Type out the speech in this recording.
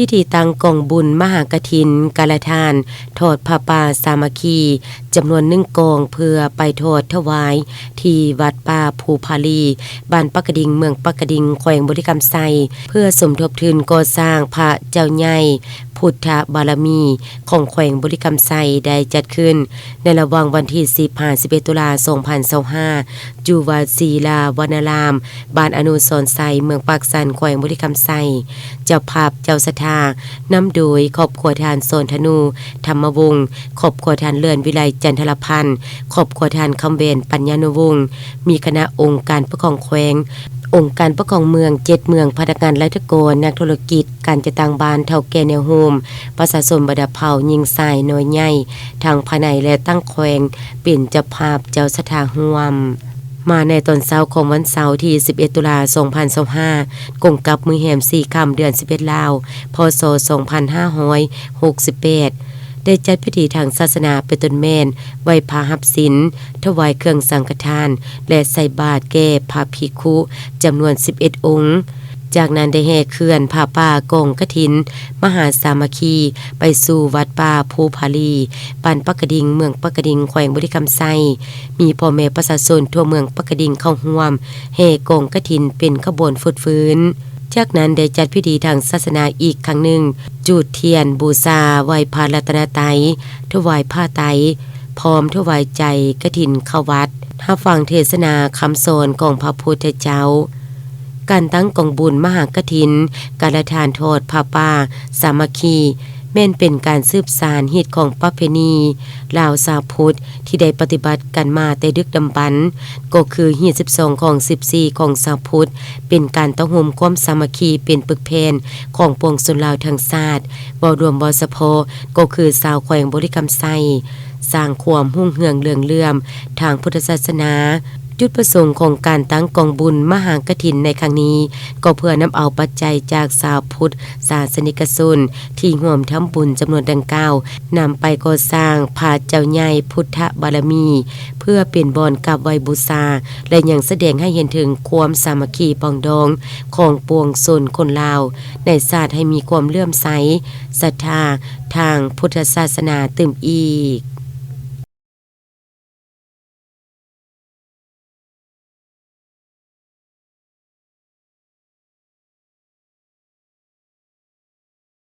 ພິທີຕັ້ງກອງບຸນມະຫາກະຖິນກາລະທານ ທອດຜ້າປ່າສາມັກຄີ ຈຳນວນໜຶ່ງກອງ ເພື່ອໄປທອດຖວາຍທີ່ວັດປ່າພູຜາລີ ບ້ານປາກກະດິງ ເມືອງປາກກະດິງ ແຂວງບໍລິຄຳໄຊ ເພື່ອສົມທົບທຶນກໍ່ສ້າງພະເຈົ້າໃຫຍ່ພຸດທະບາລະມີຂອງແຂວງບໍລິຄຳໄຊ ໄດ້ຈັດຂຶ້ນໃນລະຫວ່າງວັນທີສິບຫາສິບເອັດ ຕຸລາ ສອງພັນຊາວຫ້າ ຢູ່ວັດສີລາວະນາລາມ ບ້ານອະນຸສອນໄຊ ເມືອງປາກຊັນ ແຂວງບໍລິຄຳໄຊ. ເຈົ້າພາບເຈົ້າສັດທາ ນຳໂດຍຄອບຄົວທ່ານ ສອນທະນູ ທຳມະວົງ, ຄອບຄົວທ່ານ ເລື່ອນວິໄລ ຈັນທະລະພັນ, ຄອບຄົວທ່ານ ຄຳແຫວນ ປັນຍານຸວົງ, ມີຄະນະອົງການປົກຄອງແຂວງ, ອົງການປົກຄອງເມືອງ, ເຈັດເມືອງ, ພະນັກງານລັດຖະກອນ, ນັກທຸລະກິດ, ການຈັດຕັ້ງບ້ານ, ເຖົ້າແກ່ແນວໂຮມ, ປະຊາຊົນບັນດາເຜົ່າ, ຍິງຊາຍ, ນ້ອຍໃຫຍ່, ທັງພາຍໃນ ແລະ ຕ່າງແຂວງ ເປັນເຈົ້າພາບເຈົ້າສັດທາຮ່ວມ. ມາໃນຕອນເຊົ້າຂອງວັນເສົາທີສິບເອັດ ຕຸລາ ສອງພັນຊາວຫ້າ ກົງກັບມື້ແຮມສີ່ຄ່ຳ ເດືອນສິບເອັດ ລາວ ພ.ສ. ສອງພັນຫ້າຮ້ອຍຫົກສິບແປດ ໄດ້ຈັດພິທີທາງສາສະໜາເປັນຕົ້ນແມ່ນ ໄຫວ້ພະຮັບສິນ, ຖວາຍເຄື່ອງສັງຄະທານ ແລະ ໃສ່ບາດແກ່ພະພິກຂຸຈຳນວນສິບເອັດອົງ. ຈາກນັ້ນໄດ້ແຫ່ເຄື່ອນຜ້າປ່າກອງກະຖິນມະຫາສາມັກຄີ ໄປສູ່ວັດປ່າພູຜາລີ ບ້ານປາກກະດິງ ເມືອງປາກກະດິງ ແຂວງບໍລິຄຳໄຊ. ມີພໍ່ແມ່ປະຊາຊົນທົ່ວເມືອງປາກກະດິງເຂົ້າຮ່ວມແຫ່ກອງກະຖິນເປັນຂະບວນຟົດຟື້ນ. ຈາກນັ້ນໄດ້ຈັດພິທີທາງສາສະໜາອີກຄັ້ງໜຶ່ງ, ຈູດທຽນບູຊາ, ໄຫວ້ພະລັດຕະນະໄຕ, ຖວາຍຜ້າໄຕ, ພ້ອມຖວາຍໃຈກະຖິນເຂົ້າວັດ, ຮັບຟັງເທດສະໜາຄຳສອນຂອງພະພຸດທະເຈົ້າ. ການຕັ້ງກອງບຸນມະຫາກະຖິນ ກາລະທານທອດຜ້າປ່າສາມັກຄີ ແມ່ນເປັນການສືບສານຮີດຄອງປະເພນີລາວຊາວພຸດ ທີ່ໄດ້ປະຕິບັດກັນມາແຕ່ດຶກດຳບັນ, ກໍຄືຮີດສິບສອງຂອງສິບສີ່ຂອງຊາວພຸດ ເປັນການເຕົ້າໂຮມຄວາມສາມັກຄີເປັນປຶກແຜ່ນຂອງປວງຊົນລາວທັງຊາດ, ເວົ້າລວມເວົ້າສະເພາະກໍຄືຊາວແຂວງບໍລິຄຳໄຊ, ສ້າງຄວາມຮຸ່ງເຮືອງເຫຼືອງເຫຼື້ອມທາງພຸດທະສາສະໜາ. ຈຸດປະສົງຂອງການຕັ້ງກອງບຸນມະຫາກະຖິນໃນຄັ້ງນີ້ ກໍເພື່ອນຳເອົາປັດໄຈຈາກຊາວພຸດສາສະນິກະຊົນທີ່ຮ່ວມທຳບຸນຈຳນວນດັ່ງກ່າວ ນຳໄປກໍ່ສ້າງພະເຈົ້າໃຫຍ່ພຸດທະບາລະມີ ເພື່ອເປັນບ່ອນກາບໄຫວ້ບູຊາ ແລະ ຍັງສະແດງໃຫ້ເຫັນເຖິງຄວາມສາມັກຄີປອງດອງຂອງປວງຊົນຄົນລາວໃນຊາດ ໃຫ້ມີຄວາມເຫຼື້ອມໃສສັດທາທາງພຸດທະສາສະໜາຕື່ມອີກ.